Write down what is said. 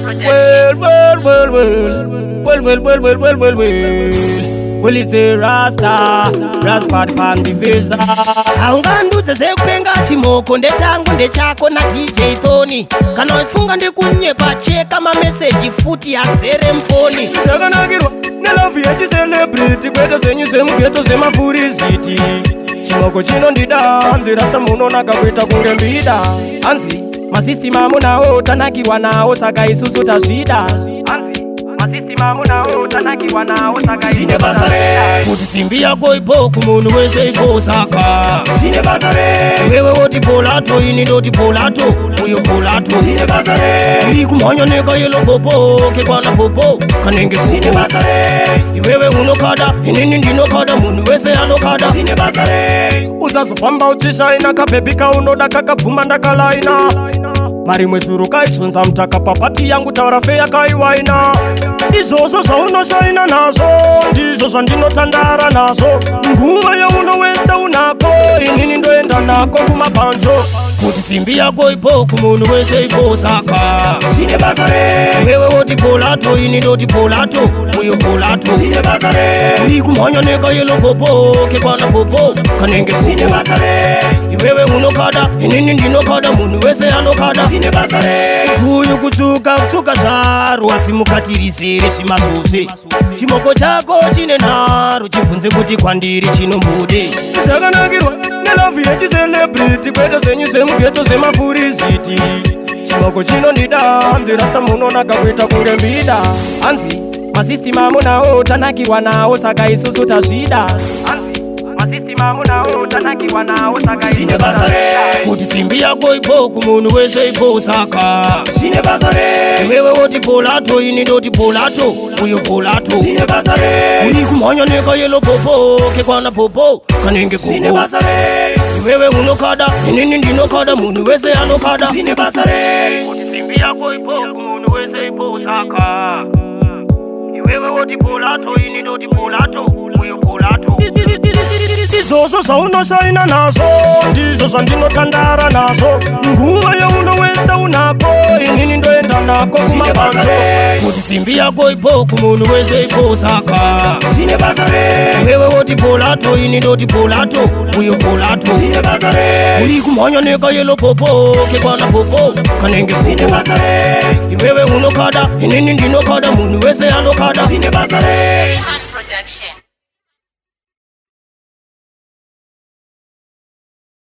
Production. Well, well, well, well, well, well, well, well, well, well, well. Well, it's a Rasta, Rasta pan division. Haungandudze zvekupenga. Chimoko ndechangu, ndechako naDJ Tony. Kana uchifunga ndikunyepa, cheka mameseji futi azere mufoni. Chakanakirwa nelove yechicelebrity, kwete zvenyu zvemughetto zvemafuriziti. Chimoko chinondida, hanzi rasta munonaka kuita kunge mbida. Hanzi masystem amunawo tanakirwa nawo, saka isusu tazvida. Hanzi masystem amunawo tanakirwa nawo, saka isusu Zvine basa tazvida. re kuti simbi yako ipo kumunhu wese ipo, saka Zvine basa re? Iwewe woti polato, ini ndoti polato, uyo polato. Zvine basa re? Iri kumhanya nekayellow popo kekwana popo kanenge Zvine popo. basa re? Iwewe unokada, inini ndinokada, munhu wese anokada. Zvine basa re? Usazofamba uchishaina kabhebhi kaunoda kakabvuma ndakalaina marimwe zuru kaizunza mutaka paparty yangu. Taura feya kaiwaina. Izvozvo zvaunoshaina nazvo ndizvo zvandinotandara nazvo. Nguva yaunowesta unako, inini ndoenda nako kumabhanjo. Kuti simbi yako ipo kumunhu wese ipo, saka Zvine basa re? Iwewe woti polato, ini ndoti polato, uyo polato. Zvine basa re? Iri kumhanya nekayellow popo kekwana popo kanenge Zvine popo. basa re? Iwewe unokada, inini ndinokada, munhu wese anokada. Zvine basa re? Uyu kutsvuka kutsvuka zvaro, asi mukati rizere zvimazvose. Chimoko chako chine nharo, chibvunze kuti kwandiri chinombude. Chakanakirwa nelove yechicelebrity, kwete zvenyu zvemughetto zvemafuriziti. Chimoko chinondida, hanzi rasta munonaka kuita kunge mbida. Hanzi masystem amunawo tanakirwa nawo, saka isusu tazvida. Hanzi masystem amunawo tanakirwa nawo, saka isusu Zvine basa re? tazvida. Kuti simbi yako ipo kumunhu wese ipo, saka Zvine basa re? Iwewe woti polato, ini ndoti polato, uyo polato. Zvine basa re? Uri kumhanya nekayellow popo kekwana popo kanenge Zvine popo. basa re? Iwewe unokada, inini ndinokada, munhu wese anokada. Zvine basa re? Kuti simbi yako ipo kumunhu wese ipo, saka iwewe woti polato, ini ndoti polato, uyo polato. Izvozvo zvaunoshaina nazvo ndizvo zvandinotandara nazvo. Nguva yaunowesta unako, inini ndoenda nako Zvine basa kumabhanjo. re? Kuti simbi yako ipo kumunhu wese ipo, saka Zvine basa re? Iwewe woti polato, ini ndoti polato, uyo polato. Zvine basa re? Uri kumhanya nekayellow popo kekwana popo kanenge Zvine popo. basa re? Iwewe unokada, inini ndinokada, munhu wese anokada. Zvine basa re? Rayman Production.